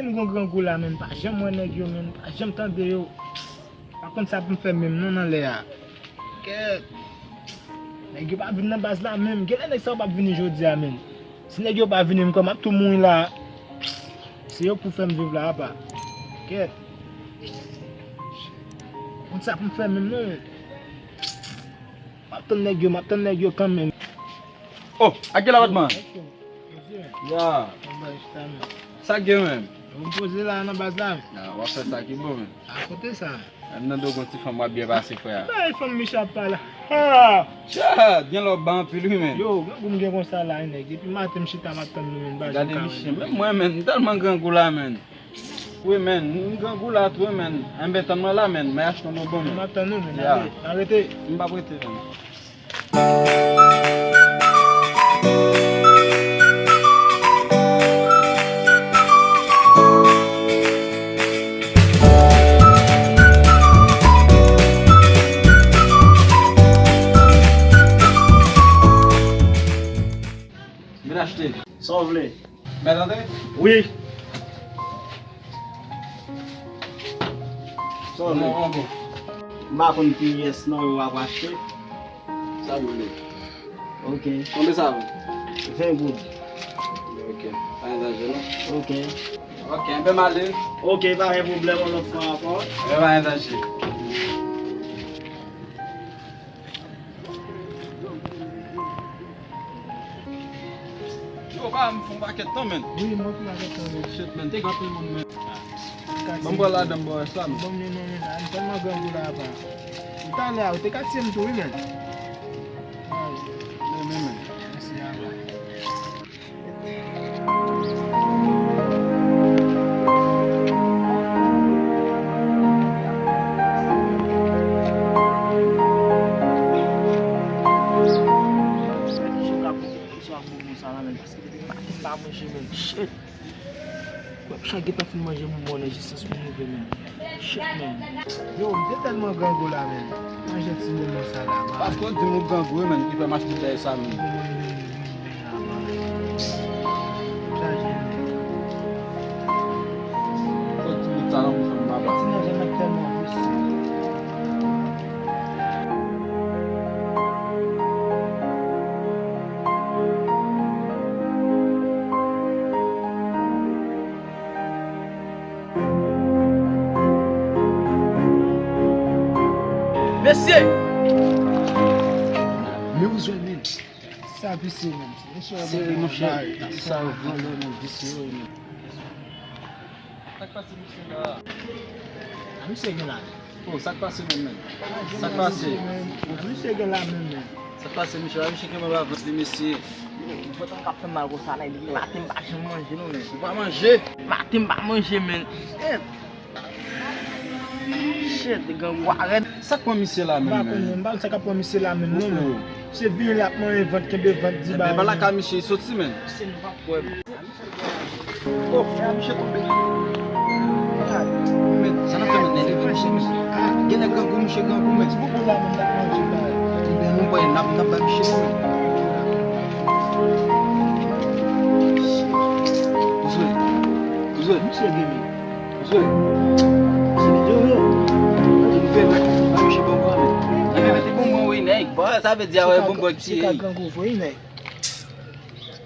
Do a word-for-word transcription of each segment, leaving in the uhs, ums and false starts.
M gon grangou la, menn. Pa janm wè nèg yo, menn. Pa janm tande yo. Pa konn sa pou m fè menm non nan lè a. Kèt. Nèg yo pa vin nan baz la menm. Genlè nèg sa yo p ap vini jodi a menm. Si nèg yo pa vini, m kwè m ap tou mouri la. Se yo pou fè m viv la apa. Kèt. Konn sa pou m fè menm non. M ap tann nèg yo, m ap tann nèg yo kanmenm. Oh, a ki la patman? Ya. Sa gen menm? Yo poze la nan baz la. Ah, w ap fè sa ki bon menm. A kote sa? Menm nan do gon ti fanm w ap byen pase frè a. Bay fanm Michel ap pale. Ha! Chat, gen lò w ba anpil wi menm. Yo, grangou m gen konsa la nèg. Depi maten m chita m ap tann nou menm. Gade misye, menm mwen menm, m tèlman grangou la menm. Wi menm, m grangou la tou wi menm. Enben tann mwen la menm, mwen achte yon bonbon menm. M ap tann nou menm. Ya. Arete. M p ap rete menm. Vin achte. Sa w vle? Mèt antre? Wi. Sa w vle? Non, non, bon. M pa konn kiyès nan yo w ap achte. Sa w vle? Ok. Konbyen sa vle? Ven goud. Ok. Pa gen danje non. Ok. Ok, enben m ale. Ok, pa gen pwoblèm, yon lòt fwa ankò. Enben pa gen danje. Yo, ba m fè yon pakèt tan, menn. Wi, mwen fè yon pakèt tan, menn. Shit, menn, te gen anpil moun, menn. Ban m bwè ladan, m bwè rès la, menn. Ban m li non, menn, a m tèlman grangou la, apa. Ou talè a, ou te ka tiye m tou, wi, menn. Ay. Men, men, men. Mèsi, apa. Shit. Wè, chak gentan fin manje bonbon nan jistis pou rive menm. Shit, man. Yo, m te tèlman grangou la, man. Manje ti bonbon sa la, man. Paske w di m ou grangou, wi, man, ki fè m achte bagay sa, man. Chaje, man. Fò ti bout sa nan bouch mwen, papa. Ti manje mwen tèlman vise. Mesye! Men ou jwenn menm. Sa visye menm. Mesye, monchè, sa yo vòlè menm, visye yo menm. Sa k pase misye la? A, misye gen la. Oh, sa k pase menm, menm? Sa k pase? Misye gen la menm, menm. Sa k pase, misye? A, misye kenbe avans li, mesye. Potan k ap fè m mal konsa, nèg, depi maten m pa janm manje, non, menm. Ou pa manje? Maten m pa manje, menm. Shit, grangou a rèd. Sa k pran misye la menm, menm? M pa konn, menm. M pa konn sa k ap pran misye la menm, non, menm. Misye vini, l ap manyen vant, kenbe vant, di bagay. Enben, pa lakay misye, li soti, menm. Misye nou p ap kwè m. Oh, frè, misye tonbe. Gad, men, sa n ap fè menm, nèg leve misye, misye. Ah, genlè grangou, misye grangou, men. Ti bobo la, menm, n ap manje, bay. Ebyen, nou bay, n ap, n ap bay misye, men. Misye, misye, misye, misye, misye, misye, misye, misye, Ebyen, mete bonbon wi, nèg. Bon, sa vle di a wè bonbon ki tiye. Misye ka grangou vre, nèg.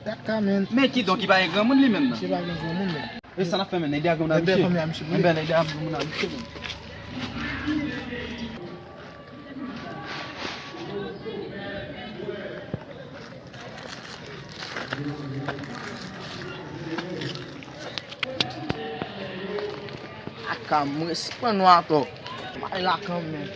Kaka, men. Men kidonk, li pa gen granmoun li menm nan. Misye pa gen granmoun, men. E sa n ap fè, men, nèg de a granmoun a misye. Enben, nèg de a granmoun a misye, men. Aka mwen, si pran nou atò. M ale la kanmenm.